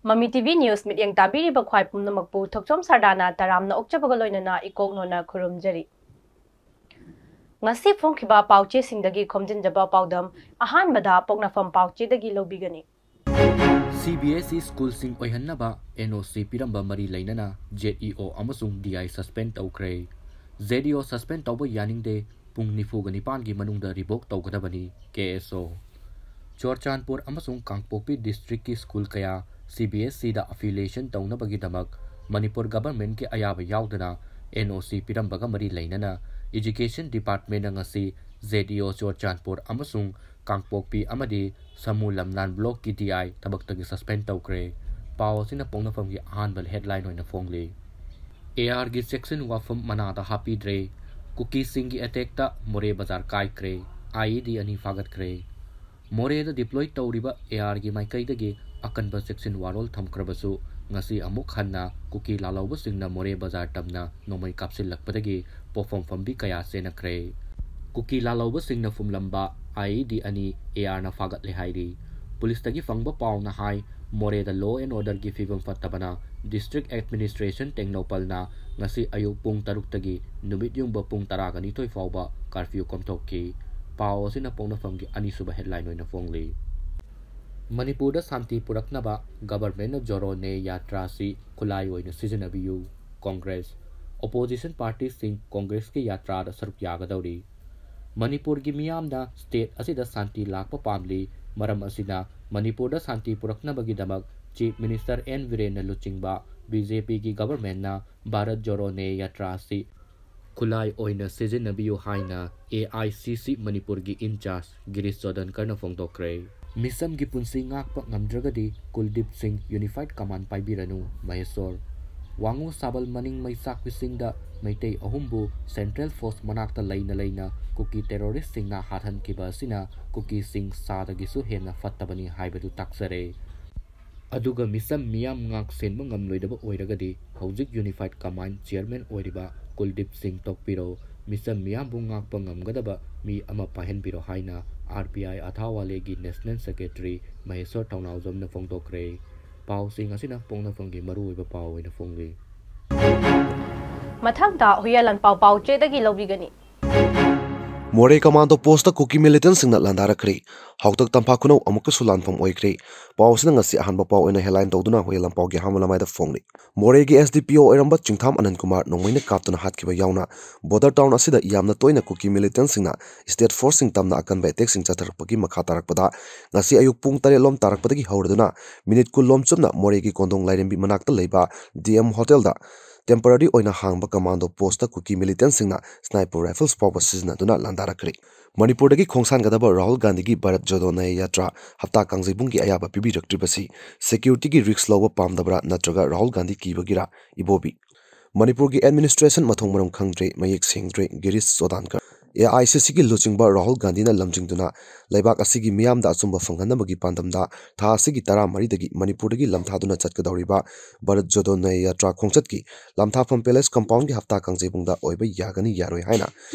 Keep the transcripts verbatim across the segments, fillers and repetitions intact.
ꯃꯃꯤ T V news ꯃꯤꯠꯌꯦꯡ ꯇꯥꯕꯤꯔꯤꯕ ꯈ꯭ꯋꯥꯏ ꯄꯨꯝꯅꯃꯛꯄꯨ ꯊꯣꯛꯆꯣꯝ ꯁꯔꯗꯥꯅ ꯇꯔꯥꯝꯅ ꯑꯣꯛꯆꯕꯒ ꯂꯣꯏꯅꯅ ꯏꯀꯣꯛꯅꯣꯅ ꯈꯨꯔꯨꯝꯖꯔꯤ꯫ ꯉꯁꯤ ꯐꯣꯡꯈꯤꯕ ꯄꯥꯎꯆꯦꯁꯤꯡꯗꯒꯤ ꯈꯣꯝꯖꯤꯟꯖꯕ ꯄꯥꯎꯗꯝ ꯑꯍꯥꯟꯕꯗ ꯄꯣꯛꯅꯐꯝ ꯄꯥꯎꯆꯦꯗꯒꯤ ꯂꯧꯕꯤꯒꯅꯤ꯫ ꯁꯤ ꯕꯤ ꯑꯦꯁ ꯏ ꯁ꯭ꯀꯨꯜꯁꯤꯡ ꯑꯣꯏꯍꯟꯅꯕ ꯑꯦꯟ ꯑꯣ ꯁꯤ ꯄꯤꯔꯝꯕ ꯃꯔꯤ ꯂꯩꯅꯅ ꯖꯦꯠ ꯏ ꯑꯣ ꯑꯃꯁꯨꯡ ꯗꯤ ꯑꯥꯏ ꯁꯁꯄꯦꯟ ꯇꯧꯈ꯭ꯔꯦ꯫ ꯖꯦꯠ ꯏ ꯑꯣ ꯁꯁꯄꯦꯟ ꯇꯧꯕ ꯌꯥꯅꯤꯡꯗꯦ, ꯄꯨꯡ ꯅꯤꯐꯨꯒ ꯅꯤꯄꯥꯟꯒꯤ ꯃꯅꯨꯡꯗ ꯔꯤꯚꯣꯛ ꯇꯧꯒꯗꯕꯅꯤ, ꯀꯦ ꯑꯦꯁ ꯑꯣ꯫ ꯆꯨꯔꯆꯥꯟꯄꯨꯔ ꯑꯃꯁꯨꯡ ꯀꯥꯡꯄꯣꯛꯄꯤ ꯗꯤꯁꯇ꯭ꯔꯤꯛꯀꯤ ꯁ꯭ꯀꯨꯜ ꯀꯌꯥ ꯁꯤ ꯕꯤ ꯑꯦꯁ ꯏꯗ ꯑꯦꯐꯤꯂꯤꯌꯦꯁꯟ ꯇꯧꯅꯕꯒꯤꯗꯃꯛ ꯃꯅꯤꯄꯨꯔ ꯒꯚꯔꯟꯃꯦꯟꯠꯀꯤ ꯑꯌꯥꯕ ꯌꯥꯎꯗꯅ ꯑꯦꯟ ꯑꯣ ꯁꯤ ꯄꯤꯔꯝꯕꯒ ꯃꯔꯤ ꯂꯩꯅꯅ ꯏꯖꯨꯀꯦꯁꯟ ꯗꯤꯄꯥꯔꯠꯃꯦꯟꯠꯅ ꯉꯁꯤ ꯖꯦꯠ ꯏ ꯑꯣ ꯆꯨꯔꯆꯥꯟꯄꯨꯔ ꯑꯃꯁꯨꯡ ꯀꯥꯡꯄꯣꯛꯄꯤ ꯑꯃꯗꯤ ꯁꯃꯨ ꯂꯝꯅꯥꯟ ꯕ꯭ꯂꯣꯛꯀꯤ ꯗꯤ ꯑꯥꯏ ꯊꯕꯛꯇꯒꯤ ꯁꯁꯄꯦꯟ ꯇꯧꯈ꯭ꯔꯦ꯫ ꯄꯥꯎ ꯑꯁꯤꯅ ꯄꯣꯛꯅꯐꯝꯒꯤ ꯑꯍꯥꯟꯕ ꯍꯦꯗꯂꯥꯏꯟ ꯑꯣꯏꯅ ꯐꯣꯡꯂꯤ꯫ ꯑꯦ ꯑꯥꯔꯒꯤ ꯆꯦꯛꯁꯤꯟ ꯋꯥꯐꯝ ꯃꯅꯥꯗ ꯍꯥꯞꯄꯤꯗ꯭ꯔꯦ꯫ ꯀꯨꯀꯤꯁꯤꯡꯒꯤ ꯑꯦꯇꯦꯛꯇ ꯃꯣꯔꯦ ꯕꯖꯥꯔ ꯀꯥꯏꯈ꯭ꯔꯦ꯫ ꯑꯥꯏ ꯏ ꯗꯤ ꯑꯅꯤ ꯐꯥꯒꯠꯈ꯭ꯔꯦ꯫ ꯃꯣꯔꯦꯗ ꯗꯤꯄ꯭ꯂꯣꯏ ꯇꯧꯔꯤꯕ ꯑꯦ ꯑꯥꯔꯒꯤ ꯃꯥꯏꯀꯩꯗꯒꯤ ꯑꯀꯟꯕ ꯆꯦꯛꯁꯤꯟ ꯋꯥꯔꯣꯜ ꯊꯝꯈ꯭ꯔꯕꯁꯨ, ꯉꯁꯤ ꯑꯃꯨꯛ ꯍꯟꯅ ꯀꯨꯀꯤ ꯂꯥꯜꯍꯧꯕꯁꯤꯡꯅ ꯃꯣꯔꯦ ꯕꯖꯥꯔ ꯇꯝꯅ ꯅꯣꯡꯃꯩ ꯀꯥꯞꯁꯤꯜꯂꯛꯄꯗꯒꯤ ꯄꯣꯠꯐꯝ ꯐꯝꯕꯤ ꯀꯌꯥ ꯆꯦꯟꯅꯈ꯭ꯔꯦ꯫ ꯀꯨꯀꯤ ꯂꯥꯜꯍꯧꯕꯁꯤꯡꯅ ꯐꯨꯝꯂꯝꯕ ꯑꯥꯏ ꯏ ꯗꯤ ꯑꯅꯤ ꯑꯦ ꯑꯥꯔꯅ ꯐꯥꯒꯠꯂꯦ ꯍꯥꯏꯔꯤ꯫ ꯄꯨꯂꯤꯁꯇꯒꯤ ꯐꯪꯕ ꯄꯥꯎꯅ ꯍꯥꯏ, ꯃꯣꯔꯦꯗ law and orderꯒꯤ ꯐꯤꯕꯝ ꯐꯠꯇꯕꯅ ꯗꯤꯁꯇ꯭ꯔꯤꯛ ꯑꯦꯗꯃꯤꯅꯤꯁꯇ꯭ꯔꯦꯁꯟ ꯇꯦꯡꯅꯧꯄꯜꯅ ꯉꯁꯤ ꯑꯌꯨꯛ ꯄꯨꯡ ꯇꯔꯨꯛꯇꯒꯤ ꯅꯨꯃꯤꯠ ꯌꯨꯡꯕ ꯄꯨꯡ ꯇꯔꯥꯒ ꯅꯤꯊꯣꯏ ꯐꯥꯎꯕ ꯀꯥꯔꯐ꯭ꯌꯨ ꯀꯣꯝꯊꯣꯛꯈꯤ꯫ ꯄꯥꯎ ꯑꯁꯤꯅ ꯄꯣꯛꯅꯐꯝꯒꯤ ꯑꯅꯤꯁꯨꯕ ꯍꯦꯗꯂꯥꯏꯟ ꯑꯣꯏꯅ ꯐꯣꯡꯂꯤ꯫ ꯃꯅꯤꯄꯨꯔꯗ ꯁꯥꯟꯇꯤ ꯄꯨꯔꯛꯅꯕ ꯒꯚꯔꯟꯃꯦꯟꯠꯅ ꯖꯣꯔꯣ ꯅ꯭ꯌꯥꯌ ꯌꯥꯇ꯭ꯔꯥ ꯑꯁꯤ ꯈꯨꯠꯂꯥꯏ ꯑꯣꯏꯅ ꯁꯤꯖꯤꯟꯅꯕꯤꯌꯨ, ꯀꯣꯡꯒ꯭ꯔꯦꯁ꯫ ꯑꯣꯄꯣꯖꯤꯁꯟ ꯄꯥꯔꯇꯤꯁꯤꯡ ꯀꯣꯡꯒ꯭ꯔꯦꯁꯀꯤ ꯌꯥꯇ꯭ꯔꯥꯗ ꯁꯔꯨꯛ ꯌꯥꯒꯗꯧꯔꯤ꯫ ꯃꯅꯤꯄꯨꯔꯒꯤ ꯃꯤꯌꯥꯝꯅ ꯁ꯭ꯇꯦꯠ ꯑꯁꯤꯗ ꯁꯥꯟꯇꯤ ꯂꯥꯛꯄ ꯄꯥꯝꯂꯤ꯫ ꯃꯔꯝ ꯑꯁꯤꯅ, ꯃꯅꯤꯄꯨꯔꯗ ꯁꯥꯟꯇꯤ ꯄꯨꯔꯛꯅꯕꯒꯤꯗꯃꯛ ꯆꯤꯐ ꯃꯤꯅꯤꯁꯇꯔ ꯑꯦꯟ ꯕꯤꯔꯦꯟꯅ ꯂꯨꯆꯤꯡꯕ ꯕꯤ ꯖꯦ ꯄꯤꯒꯤ ꯒꯚꯔꯟꯃꯦꯟꯠꯅ ꯚꯥꯔꯠ ꯖꯣꯔꯣ ꯅ꯭ꯌꯥꯌ ꯌꯥꯇ꯭ꯔꯥ ꯑꯁꯤ ꯈꯨꯠꯂꯥꯏ ꯑꯣꯏꯅ ꯁꯤꯖꯤꯟꯅꯕꯤꯌꯨ ꯍꯥꯏꯅ ꯑꯦ ꯑꯥꯏ ꯁꯤ ꯁꯤ ꯃꯅꯤꯄꯨꯔꯒꯤ ꯏꯟꯆꯥꯔꯖ ꯒꯤꯔꯤꯁ ꯆꯣꯗꯟꯀꯔꯅ ꯐꯣꯡꯗꯣꯛꯈ꯭ꯔꯦ꯫ ꯃꯤꯆꯝꯒꯤ ꯄꯨꯟꯁꯤ ꯉꯥꯛꯄ ꯉꯝꯗ꯭ꯔꯒꯗꯤ ꯀꯨꯜꯗꯤꯞ ꯁꯤꯡ ꯌꯨꯅꯤꯐꯥꯏꯗ ꯀꯃꯥꯟ ꯄꯥꯏꯕꯤꯔꯅꯨ, ꯃꯍꯦꯁꯣꯔ꯫ ꯋꯥꯉꯨ ꯁꯥꯕꯜ ꯃꯅꯤꯡ ꯃꯩꯆꯥꯛꯄꯤꯁꯤꯡꯗ ꯃꯩꯇꯩ ꯑꯍꯨꯝꯕꯨ ꯁꯦꯟꯇ꯭ꯔꯦꯜ ꯐꯣꯔꯁ ꯃꯅꯥꯛꯇ ꯂꯩꯅ ꯂꯩꯅ ꯀꯨꯀꯤ ꯇꯦꯔꯣꯔꯤꯁꯁꯤꯡꯅ ꯍꯥꯠꯍꯟꯈꯤꯕ ꯑꯁꯤꯅ ꯀꯨꯀꯤꯁꯤꯡ ꯁꯥꯗꯒꯤꯁꯨ ꯍꯦꯟꯅ ꯐꯠꯇꯕꯅꯤ ꯍꯥꯏꯕꯗꯨ ꯇꯥꯛꯆꯔꯦ꯫ ꯑꯗꯨꯒ ꯃꯤꯆꯝ ꯃꯤꯌꯥꯝ ꯉꯥꯛ ꯁꯦꯟꯕ ꯉꯝꯂꯣꯏꯗꯕ ꯑꯣꯏꯔꯒꯗꯤ ꯍꯧꯖꯤꯛ ꯌꯨꯅꯤꯐꯥꯏꯗ ꯀꯃꯥꯟ ꯆꯤꯌꯔꯃꯦꯟ ꯑꯣꯏꯔꯤꯕ ꯀꯨꯜꯗꯤꯞ ꯁꯤꯡ ꯇꯣꯛꯄꯤꯔꯣ꯫ ꯃꯤꯆꯝ ꯃꯤꯌꯥꯝꯕꯨ ꯉꯥꯛꯄ ꯉꯝꯒꯗꯕ ꯃꯤ ꯑꯃ ꯄꯥꯏꯍꯟꯕꯤꯔꯣ ꯍꯥꯏꯅ ꯑꯥꯔ ꯄꯤ ꯑꯥꯏ ꯑꯊꯥꯋꯥꯂꯦꯒꯤ ꯅꯦꯁꯅꯦꯜ ꯁꯦꯀ꯭ꯔꯦꯇꯔꯤ ꯃꯍꯦꯁꯣꯔ ꯊꯧꯅꯥꯎꯖꯝꯅ ꯐꯣꯡꯗꯣꯛꯈ꯭ꯔꯦ꯫ ꯄꯥꯎꯁꯤꯡ ꯑꯁꯤꯅ ꯄꯣꯛꯅꯐꯝꯒꯤ ꯃꯔꯨꯑꯣꯏꯕ ꯄꯥꯎ ꯑꯣꯏꯅ ꯐꯣꯡꯂꯤ꯫ ꯃꯊꯪꯗ ꯍꯨꯏꯌꯥꯂꯥꯟ ꯄꯥꯎ ꯄꯥꯎꯆꯦꯗꯒꯤ ꯂꯧꯕꯤꯒꯅꯤ꯫ ꯃꯣꯔꯦ ꯀꯃꯥꯟꯗꯣ ꯄꯣꯁꯇ ꯀꯨꯀꯤ ꯃꯤꯂꯤꯇꯦꯟꯁꯤꯡꯅ ꯂꯥꯟꯗꯥꯔꯛꯈ꯭ꯔꯦ꯫ ꯍꯥꯎꯇꯛ ꯇꯝꯐꯥ ꯈꯨꯅꯧ ꯑꯃꯨꯛꯀꯁꯨ ꯂꯥꯟꯐꯝ ꯑꯣꯏꯈ꯭ꯔꯦ꯫ ꯄꯥꯎ ꯑꯁꯤꯅ ꯉꯁꯤ ꯑꯍꯥꯟꯕ ꯄꯥꯎ ꯑꯣꯏꯅ ꯍꯦꯗꯂꯥꯏꯟ ꯇꯧꯗꯨꯅ ꯍꯨꯏꯌꯥꯂꯥꯟ ꯄꯥꯎꯒꯤ ꯑꯍꯥꯟꯕ ꯂꯃꯥꯏꯗ ꯐꯣꯡꯂꯤ꯫ ꯃꯣꯔꯦꯒꯤ ꯑꯦꯁ ꯗꯤ ꯄꯤ ꯑꯣ ꯑꯣꯏꯔꯝꯕ ꯆꯤꯡꯊꯥꯝ ꯑꯅꯟ ꯀꯨꯃꯥꯔ ꯅꯣꯡꯃꯩꯅ ꯀꯥꯞꯇꯨꯅ ꯍꯥꯠꯈꯤꯕ ꯌꯥꯎꯅ ꯕꯣꯔꯗꯔ ꯇꯥꯎꯟ ꯑꯁꯤꯗ ꯌꯥꯝꯅ ꯇꯣꯏꯅ ꯀꯨꯀꯤ ꯃꯤꯂꯤꯇꯦꯟꯁꯤꯡꯅ ꯁ꯭ꯇꯦꯠ ꯐꯣꯔꯁꯁꯤꯡ ꯇꯝꯅ ꯑꯀꯟꯕ ꯑꯦꯇꯦꯛꯁꯤꯡ ꯆꯠꯊꯔꯛꯄꯒꯤ ꯃꯈꯥ ꯇꯥꯔꯛꯄꯗ ꯉꯁꯤ ꯑꯌꯨꯛ ꯄꯨꯡ ꯇꯔꯦꯠ ꯂꯣꯝ ꯇꯥꯔꯛꯄꯗꯒꯤ ꯍꯧꯔꯗꯨꯅ ꯃꯤꯅꯤꯠ ꯀꯨꯟ ꯂꯣꯝ ꯆꯨꯞꯅ ꯃꯣꯔꯦꯒꯤ ꯀꯣꯟꯗꯣꯡ ꯂꯥꯏꯔꯦꯝꯕꯤ ꯃꯅꯥꯛꯇ ꯂꯩꯕ ꯗꯤ ꯑꯦꯝ ꯍꯣꯇꯦꯜꯗ ꯇꯦꯝꯄꯔꯔꯤ ꯑꯣꯏꯅ ꯍꯥꯡꯕ ꯀꯃꯥꯟꯗꯣ ꯄꯣꯁꯇ ꯀꯨꯀꯤ ꯃꯤꯂꯤꯇꯦꯟꯁꯤꯡꯅ ꯁ꯭ꯅꯥꯏꯄꯔ ꯔꯥꯏꯐꯜꯁ ꯐꯥꯎꯕ ꯁꯤꯖꯤꯟꯅꯗꯨꯅ ꯂꯥꯟꯗꯥꯔꯛꯈ꯭ꯔꯦ꯫ ꯃꯅꯤꯄꯨꯔꯗꯒꯤ ꯈꯣꯡꯁꯥꯟꯒꯗꯕ ꯔꯥꯍꯨꯜ ꯒꯥꯟꯙꯤꯒꯤ ꯚꯥꯔꯠ ꯖꯣꯗꯣ ꯅꯌꯥ ꯌꯥꯇ꯭ꯔꯥ ꯍꯞꯇꯥ ꯀꯥꯡꯖꯩꯕꯨꯡꯒꯤ ꯑꯌꯥꯕ ꯄꯤꯕꯤꯔꯛꯇ꯭ꯔꯤꯕꯁꯤ ꯁꯦꯀ꯭ꯌꯨꯔꯤꯇꯤꯒꯤ ꯔꯤꯁ꯭ꯛ ꯂꯧꯕ ꯄꯥꯝꯗꯕ꯭ꯔꯥ ꯅꯠꯇ꯭ꯔꯒ ꯔꯥꯍꯨꯜ ꯒꯥꯟꯙꯤ ꯀꯤꯕꯒꯤꯔꯥ? ꯏꯕꯣꯕꯤ꯫ ꯃꯅꯤꯄꯨꯔꯒꯤ ꯑꯦꯗꯃꯤꯅꯤꯁꯇ꯭ꯔꯦꯁꯟ ꯃꯊꯣꯡ ꯃꯔꯝ ꯈꯪꯗ꯭ꯔꯦ, ꯃꯌꯦꯛ ꯁꯦꯡꯗ꯭ꯔꯦ, ꯒꯤꯔꯤꯁ ꯆꯣꯗꯥꯟꯀꯔ꯫ ꯑꯦ ꯑꯥꯏ ꯁꯤ ꯁꯤꯒꯤ ꯂꯨꯆꯤꯡꯕ ꯔꯥꯍꯨꯜ ꯒꯥꯟꯙꯤꯅ ꯂꯝꯖꯤꯡꯗꯨꯅ ꯂꯩꯕꯥꯛ ꯑꯁꯤꯒꯤ ꯃꯤꯌꯥꯝꯗ ꯑꯆꯨꯝꯕ ꯐꯪꯍꯟꯅꯕꯒꯤ ꯄꯥꯟꯗꯝꯗ ꯊꯥ ꯑꯁꯤꯒꯤ ꯇꯔꯥꯃꯔꯤꯗꯒꯤ ꯃꯅꯤꯄꯨꯔꯗꯒꯤ ꯂꯝꯊꯥꯗꯨꯅ ꯆꯠꯀꯗꯧꯔꯤꯕ ꯚꯥꯔꯠ ꯖꯣꯗꯣ ꯅꯌꯥ ꯌꯥꯇ꯭ꯔꯥ ꯈꯣꯡꯆꯠꯀꯤ ꯂꯝꯊꯥꯐꯝ ꯄꯦꯂꯦꯁ ꯀꯝꯄꯥꯎꯟꯒꯤ ꯍꯞꯇꯥ ꯀꯥꯡꯖꯩꯕꯨꯡꯗ ꯑꯣꯏꯕ ꯌꯥꯒꯅꯤ ꯌꯥꯔꯣꯏ ꯍꯥꯏꯅ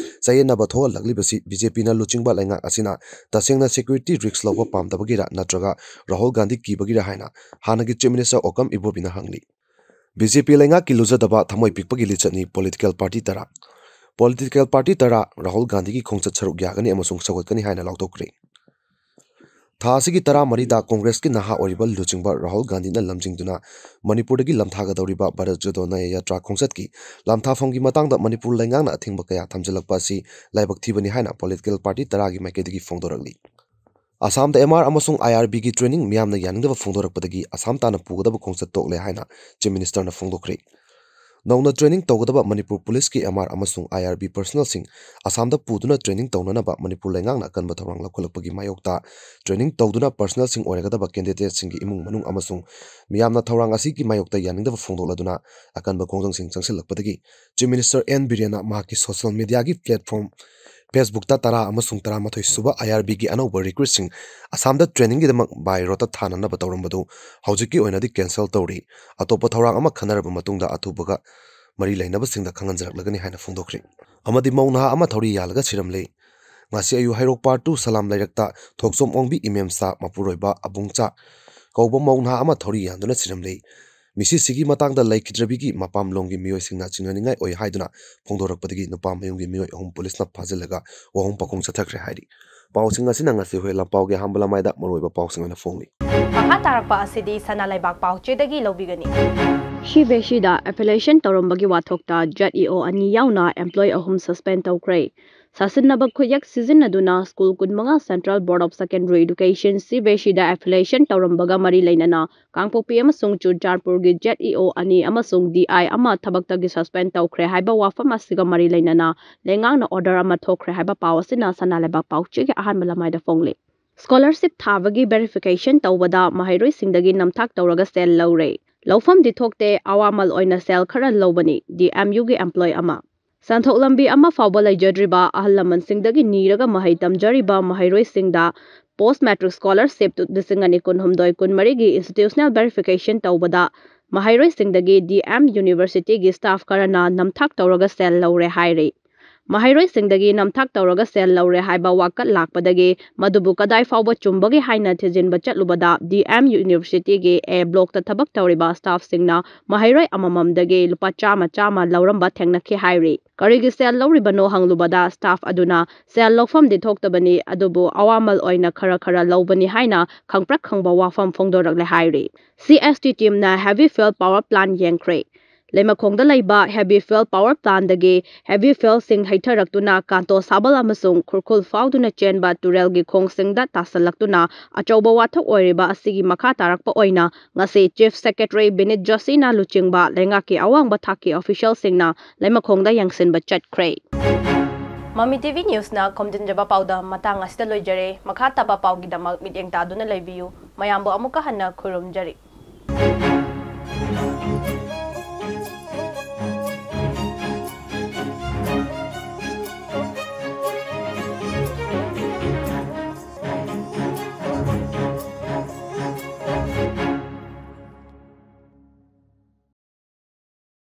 ꯆꯌꯦꯠꯅꯕ ꯊꯣꯛꯍꯜꯂꯛꯂꯤꯕꯁꯤ ꯕꯤ ꯖꯦ ꯄꯤꯅ ꯂꯨꯆꯤꯡꯕ ꯂꯩꯉꯥꯛ ꯑꯁꯤꯅ ꯇꯁꯦꯡꯅ ꯁꯦꯀ꯭ꯌꯨꯔꯤꯇꯤ ꯔꯤꯁ꯭ꯛ ꯂꯧꯕ ꯄꯥꯝꯗꯕꯒꯤꯔ ꯅꯠꯇ꯭ꯔꯒ ꯔꯥꯍꯨꯜ ꯒꯥꯟꯙꯤ ꯀꯤꯕꯒꯤꯔ ꯍꯥꯏꯅ ꯍꯥꯟꯅꯒꯤ ꯆꯤꯐ ꯃꯤꯅꯤꯁꯇꯔ ꯑꯣꯀꯝ ꯏꯕꯣꯕꯤꯅ ꯍꯪꯂꯤ꯫ ꯕꯤ ꯖꯦ ꯄꯤ ꯂꯩꯉꯥꯛꯀꯤ ꯂꯨꯖꯗꯕ ꯊꯃꯣꯏ ꯄꯤꯛꯄꯒꯤ ꯂꯤꯆꯠꯅꯤ ꯄꯣꯂꯤꯇꯤꯀꯦꯜ ꯄꯥꯔꯇꯤ ꯇꯔꯥ꯫ ꯄꯣꯂꯤꯇꯤꯀꯦꯜ ꯄꯥꯔꯇꯤ ꯇꯔꯥ ꯔꯥꯍꯨꯜ ꯒꯥꯟꯙꯤꯒꯤ ꯈꯣꯡꯆꯠ ꯁꯔꯨꯛ ꯌꯥꯒꯅꯤ ꯑꯃꯁꯨꯡ ꯁꯧꯒꯠꯀꯅꯤ ꯍꯥꯏꯅ ꯂꯥꯎꯊꯣꯛꯈ꯭ꯔꯦ꯫ ꯊꯥ ꯑꯁꯤꯒꯤ ꯇꯔꯥꯃꯔꯤꯗ ꯀꯣꯡꯒ꯭ꯔꯦꯁꯀꯤ ꯅꯍꯥ ꯑꯣꯏꯔꯤꯕ ꯂꯨꯆꯤꯡꯕ ꯔꯥꯍꯨꯜ ꯒꯥꯟꯙꯤꯅ ꯂꯝꯖꯤꯡꯗꯨꯅ ꯃꯅꯤꯄꯨꯔꯗꯒꯤ ꯂꯝꯊꯥꯒꯗꯧꯔꯤꯕ ꯚꯥꯔꯠ ꯖꯣꯗꯣ ꯅꯌꯥ ꯌꯥꯇ꯭ꯔꯥ ꯈꯣꯡꯆꯠꯀꯤ ꯂꯥꯟꯊꯥꯐꯝꯒꯤ ꯃꯇꯥꯡꯗ ꯃꯅꯤꯄꯨꯔ ꯂꯩꯉꯥꯛꯅ ꯑꯊꯤꯡꯕ ꯀꯌꯥ ꯊꯝꯖꯤꯜꯂꯛꯄ ꯑꯁꯤ ꯂꯥꯏꯕꯛ ꯊꯤꯕꯅꯤ ꯍꯥꯏꯅ ꯄꯣꯂꯤꯇꯤꯀꯦꯜ ꯄꯥꯔꯇꯤ ꯇꯔꯥꯒꯤ ꯃꯥꯏꯀꯩꯗꯒꯤ ꯐꯣꯡꯗꯣꯔꯛꯂꯤ꯫ ꯑꯁꯥꯝꯗ ꯑꯦꯝ ꯑꯥꯔ ꯑꯃꯁꯨꯡ ꯑꯥꯏ ꯑꯥꯔ ꯕꯤꯒꯤ ꯇ꯭ꯔꯦꯅꯤꯡ ꯃꯤꯌꯥꯝꯅ ꯌꯥꯅꯤꯡꯗꯕ ꯐꯣꯡꯗꯣꯔꯛꯄꯗꯒꯤ ꯑꯁꯥꯝ ꯇꯥꯟꯅ ꯄꯨꯒꯗꯕ ꯈꯣꯡꯆꯠ ꯇꯣꯛꯂꯦ ꯍꯥꯏꯅ ꯆꯤꯐ ꯃꯤꯅꯤꯁꯇꯔꯅ ꯐꯣꯡꯗꯣꯛꯈ꯭ꯔꯦ꯫ ꯅꯧꯅ ꯇ꯭ꯔꯦꯅꯤꯡ ꯇꯧꯒꯗꯕ ꯃꯅꯤꯄꯨꯔ ꯄꯨꯂꯤꯁꯀꯤ ꯑꯦꯝ ꯑꯥꯔ ꯑꯃꯁꯨꯡ ꯑꯥꯏ ꯑꯥꯔ ꯕꯤ ꯄꯔꯁꯅꯦꯜꯁꯤꯡ ꯑꯁꯥꯝꯗ ꯄꯨꯗꯨꯅ ꯇ꯭ꯔꯦꯅꯤꯡ ꯇꯧꯅꯅꯕ ꯃꯅꯤꯄꯨꯔ ꯂꯩꯉꯥꯛꯅ ꯑꯀꯟꯕ ꯊꯧꯔꯥꯡ ꯂꯧꯈꯠꯂꯛꯄꯒꯤ ꯃꯥꯌꯣꯛꯇ ꯇ꯭ꯔꯦꯅꯤꯡ ꯇꯧꯗꯨꯅ ꯄꯔꯁꯅꯦꯜꯁꯤꯡ ꯑꯣꯏꯔꯒꯗꯕ ꯀꯦꯟꯗꯤꯗꯦꯠꯁꯤꯡꯒꯤ ꯏꯃꯨꯡ ꯃꯅꯨꯡ ꯑꯃꯁꯨꯡ ꯃꯤꯌꯥꯝꯅ ꯊꯧꯔꯥꯡ ꯑꯁꯤꯒꯤ ꯃꯥꯌꯣꯛꯇ ꯌꯥꯅꯤꯡꯗꯕ ꯐꯣꯡꯗꯣꯛꯂꯗꯨꯅ ꯑꯀꯟꯕ ꯈꯣꯡꯖꯪꯁꯤꯡ ꯆꯪꯁꯤꯜꯂꯛꯄꯗꯒꯤ ꯆꯤꯐ ꯃꯤꯅꯤꯁꯇꯔ ꯑꯦꯟ ꯕꯤꯔꯦꯟꯅ ꯃꯍꯥꯛꯀꯤ ꯁꯣꯁꯤꯌꯦꯜ ꯃꯤꯗꯤꯌꯥꯒꯤ ꯄ꯭ꯂꯦꯠꯐꯣꯔꯝ ꯐꯦꯁꯕꯨꯛꯇ ꯇꯔꯥ ꯑꯃꯁꯨꯡ ꯇꯔꯥꯃꯥꯊꯣꯏ ꯁꯨꯕ ꯑꯥꯏ ꯑꯥꯔ ꯕꯤꯒꯤ ꯑꯅꯧꯕ ꯔꯤꯀ꯭ꯔꯨꯠꯁꯤꯡ ꯑꯁꯥꯝꯗ ꯇ꯭ꯔꯦꯅꯤꯡꯒꯤꯗꯃꯛ ꯕꯥꯏ ꯔꯣꯗꯇ ꯊꯥꯅꯅꯕ ꯇꯧꯔꯝꯕꯗꯨ ꯍꯧꯖꯤꯛꯀꯤ ꯑꯣꯏꯅꯗꯤ ꯀꯦꯟꯁꯦꯜ ꯇꯧꯔꯤ꯫ ꯑꯇꯣꯞꯄ ꯊꯧꯔꯥꯡ ꯑꯃ ꯈꯟꯅꯔꯕ ꯃꯇꯨꯡꯗ ꯑꯊꯨꯕꯒ ꯃꯔꯤ ꯂꯩꯅꯕꯁꯤꯡꯗ ꯈꯪꯍꯟꯖꯔꯛꯂꯒꯅꯤ ꯍꯥꯏꯅ ꯐꯣꯡꯗꯣꯛꯈ꯭ꯔꯦ꯫ ꯑꯃꯗꯤ ꯃꯧ ꯅꯍꯥ ꯑꯃ ꯊꯧꯔꯤ ꯌꯥꯜꯂꯒ ꯁꯤꯔꯝꯂꯦ꯫ ꯉꯁꯤ ꯑꯌꯨꯛ ꯍꯩꯔꯣꯛ ꯄꯥꯔꯠ ꯇꯨ ꯁꯂꯥꯝ ꯂꯩꯔꯛꯇ ꯊꯣꯛꯆꯣꯝ ꯑꯣꯡꯕꯤ ꯏꯃꯦꯝꯆꯥ ꯃꯄꯨꯔꯣꯏꯕ ꯑꯕꯨꯡꯆꯥ ꯀꯧꯕ ꯃꯧ ꯅꯍꯥ ꯑꯃ ꯊꯧꯔꯤ ꯌꯥꯟꯗꯨꯅ ꯁꯤꯔꯝꯂꯦ꯫ ꯃꯤꯁꯤꯁꯤꯒꯤ ꯃꯇꯥꯡꯗ ꯂꯩꯈꯤꯗ꯭ꯔꯕꯤꯒꯤ ꯃꯄꯥꯝꯂꯣꯝꯒꯤ ꯃꯤꯑꯣꯏꯁꯤꯡꯅ ꯆꯤꯡꯅꯅꯤꯡꯉꯥꯏ ꯑꯣꯏ ꯍꯥꯏꯗꯨꯅ ꯐꯣꯡꯗꯣꯔꯛꯄꯗꯒꯤ ꯅꯨꯄꯥ ꯃꯌꯨꯝꯒꯤ ꯃꯤꯑꯣꯏ ꯑꯍꯨꯝ ꯄꯨꯂꯤꯁꯅ ꯐꯥꯖꯤꯜꯂꯒ ꯋꯥꯍꯣꯡ ꯄꯥꯎꯈꯣꯡ ꯆꯠꯊꯈ꯭ꯔꯦ ꯍꯥꯏꯔꯤ꯫ ꯄꯥꯎꯁꯤꯡ ꯑꯁꯤꯅ ꯉꯁꯤ ꯍꯨꯏ ꯂꯝꯄꯥꯎꯒꯤ ꯑꯍꯥꯟꯕ ꯂꯃꯥꯏꯗ ꯃꯔꯨꯑꯣꯏꯕ ꯄꯥꯎꯁꯤꯡ ꯑꯣꯏꯅ ꯐꯣꯡꯂꯤ꯫ ꯃꯈꯥ ꯇꯥꯔꯛꯄ ꯑꯁꯤꯗꯤ ꯁꯅꯥ ꯂꯩꯕꯥꯛ ꯄꯥꯎꯆꯦꯗꯒꯤ ꯂꯧꯕꯤꯒꯅꯤ꯫ ꯁꯤꯕꯦꯁꯤꯗ affiliation ꯇꯧꯔꯝꯕꯒꯤ ꯋꯥꯊꯣꯛꯇ Z E O ꯑꯅꯤ ꯌꯥꯎꯅ employee ꯑꯍꯨꯝ suspend ꯇꯧꯈ꯭ꯔꯦ꯫ ꯁꯥꯁꯤꯟꯅꯕ ꯈꯨꯠꯌꯦꯛ ꯁꯤꯖꯤꯟꯅꯗꯨꯅ school ꯀꯨꯟꯃꯉꯥ Central Board of Secondary Education, ꯁꯤꯕꯦꯁꯤꯗ affiliation ꯇꯧꯔꯝꯕꯒ ꯃꯔꯤ ꯂꯩꯅꯅ ꯀꯥꯡꯄꯣꯛꯄꯤ ꯑꯃꯁꯨꯡ ꯆꯨꯔꯆꯥꯟꯄꯨꯔꯒꯤ Z E O ꯑꯅꯤ ꯑꯃꯁꯨꯡ D I ꯑꯃ ꯊꯕꯛꯇꯒꯤ suspend ꯇꯧꯈ꯭ꯔꯦ ꯍꯥꯏꯕ ꯋꯥꯐꯝ ꯑꯁꯤꯒ ꯃꯔꯤ ꯂꯩꯅꯅ ꯂꯩꯉꯥꯛꯅ order ꯑꯃ ꯊꯣꯛꯈ꯭ꯔꯦ ꯍꯥꯏꯕ ꯄꯥꯎ ꯑꯁꯤꯅ ꯁꯅꯥ ꯂꯩꯕꯥꯛ ꯄꯥꯎꯆꯦꯒꯤ ꯑꯍꯥꯟꯕ ꯂꯃꯥꯏꯗ ꯐꯣꯡꯂꯤ꯫ Scholarship ꯊꯥꯕꯒꯤ verification ꯇꯧꯕꯗ ꯃꯍꯩꯔꯣꯏꯁꯤꯡꯗꯒꯤ ꯅꯝꯊꯥꯛ ꯇꯧꯔꯒ ꯁꯦꯜ ꯂꯧꯔꯦ꯫ ꯂꯧꯐꯝꯗꯤ ꯊꯣꯛꯇꯦ, ꯑꯋꯥꯃꯜ ꯑꯣꯏꯅ ꯁꯦꯜ ꯈꯔ ꯂꯧꯕꯅꯤ, D M Uꯒꯤ employee ꯑꯃ꯫ ꯁꯦꯟꯊꯣꯛ ꯂꯝꯕꯤ ꯑꯃ ꯐꯥꯎꯕ ꯂꯩꯖꯗ꯭ꯔꯤꯕ ꯑꯍꯜ ꯂꯃꯟꯁꯤꯡꯗꯒꯤ ꯅꯤꯔꯒ ꯃꯍꯩ ꯇꯝꯖꯔꯤꯕ ꯃꯍꯩꯔꯣꯏꯁꯤꯡꯗ post matric scholarship ꯂꯤꯁꯤꯡ ꯑꯅꯤ ꯀꯨꯟꯍꯨꯝꯗꯣꯏ ꯀꯨꯟꯃꯔꯤꯒꯤ institutional verification ꯇꯧꯕꯗ ꯃꯍꯩꯔꯣꯏꯁꯤꯡꯗꯒꯤ D M Universityꯒꯤ staff ꯈꯔꯅ ꯅꯝꯊꯥꯛ ꯇꯧꯔꯒ ꯁꯦꯜ ꯂꯧꯔꯦ ꯍꯥꯏꯔꯤ꯫ ꯃꯍꯩꯔꯣꯏꯁꯤꯡꯗꯒꯤ ꯅꯝꯊꯥꯛ ꯇꯧꯔꯒ ꯁꯦꯜ ꯂꯧꯔꯦ ꯍꯥꯏꯕ ꯋꯥꯀꯠ ꯂꯥꯛꯄꯗꯒꯤ ꯃꯗꯨꯕꯨ ꯀꯗꯥꯏ ꯐꯥꯎꯕ ꯆꯨꯝꯕꯒꯦ ꯍꯥꯏꯅ ꯊꯤꯖꯤꯟꯕ ꯆꯠꯂꯨꯕꯗ D M Universityꯒꯤ A blockꯇ ꯊꯕꯛ ꯇꯧꯔꯤꯕ staffꯁꯤꯡꯅ ꯃꯍꯩꯔꯣꯏ ꯑꯃꯃꯝꯗꯒꯤ ꯂꯨꯄꯥ ꯆꯥꯝꯃ ꯆꯥꯝꯃ ꯂꯧꯔꯝꯕ ꯊꯦꯡꯅꯈꯤ ꯍꯥꯏꯔꯤ꯫ ꯀꯔꯤꯒꯤ ꯁꯦꯜ ꯂꯧꯔꯤꯕꯅꯣ ꯍꯪꯂꯨꯕꯗ staff ꯑꯗꯨꯅ ꯁꯦꯜ ꯂꯧꯐꯝꯗꯤ ꯊꯣꯛꯇꯕꯅꯤ, ꯑꯗꯨꯕꯨ ꯑꯋꯥꯃꯜ ꯑꯣꯏꯅ ꯈꯔ ꯈꯔ ꯂꯧꯕꯅꯤ ꯍꯥꯏꯅ ꯈꯪꯄ꯭ꯔꯛ ꯈꯪꯕ ꯋꯥꯐꯝ ꯐꯣꯡꯗꯣꯔꯛꯂꯦ ꯍꯥꯏꯔꯤ꯫ C S T teamꯅ Heavy Fuel Power Plant ꯌꯦꯡꯈ꯭ꯔꯦ꯫ ꯂꯩꯃꯈꯣꯡꯗ ꯂꯩꯕ Heavy Fuel Power Plantꯗꯒꯤ heavy fuelꯁꯤꯡ ꯍꯩꯊꯔꯛꯇꯨꯅ ꯀꯥꯟꯇꯣ ꯁꯥꯕꯜ ꯑꯃꯁꯨꯡ ꯈꯨꯔꯈꯨꯜ ꯐꯥꯎꯗꯨꯅ ꯆꯦꯟꯕ ꯇꯨꯔꯦꯜꯒꯤ ꯈꯣꯡꯁꯤꯡꯗ ꯇꯥꯁꯜꯂꯛꯇꯨꯅ ꯑꯆꯧꯕ ꯋꯥꯊꯣꯛ ꯑꯣꯏꯔꯤꯕ ꯑꯁꯤꯒꯤ ꯃꯈꯥ ꯇꯥꯔꯛꯄ ꯑꯣꯏꯅ ꯉꯁꯤ Chief Secretary ꯕꯤꯅꯤꯠ ꯖꯣꯁꯤꯅ ꯂꯨꯆꯤꯡꯕ ꯂꯩꯉꯥꯛꯀꯤ ꯑꯋꯥꯡꯕ ꯊꯥꯛꯀꯤ officialꯁꯤꯡꯅ ꯂꯩꯃꯈꯣꯡꯗ ꯌꯦꯡꯁꯤꯟꯕ ꯆꯠꯈ꯭ꯔꯦ꯫ ꯃꯃꯤ T V Newsꯅ ꯈꯣꯝꯖꯤꯟꯖꯕ ꯄꯥꯎꯗ ꯃꯇꯥꯡ ꯑꯁꯤꯗ ꯂꯣꯏꯖꯔꯦ꯫ ꯃꯈꯥ ꯇꯥꯕ ꯄꯥꯎꯒꯤꯗꯃꯛ ꯃꯤꯠꯌꯦꯡ ꯇꯥꯗꯨꯅ ꯂꯩꯕꯤꯌꯨ꯫ ꯃꯌꯥꯝꯕꯨ ꯑꯃꯨꯛꯀ ꯍꯟꯅ ꯈꯨꯔꯨꯝꯖꯔꯤ꯫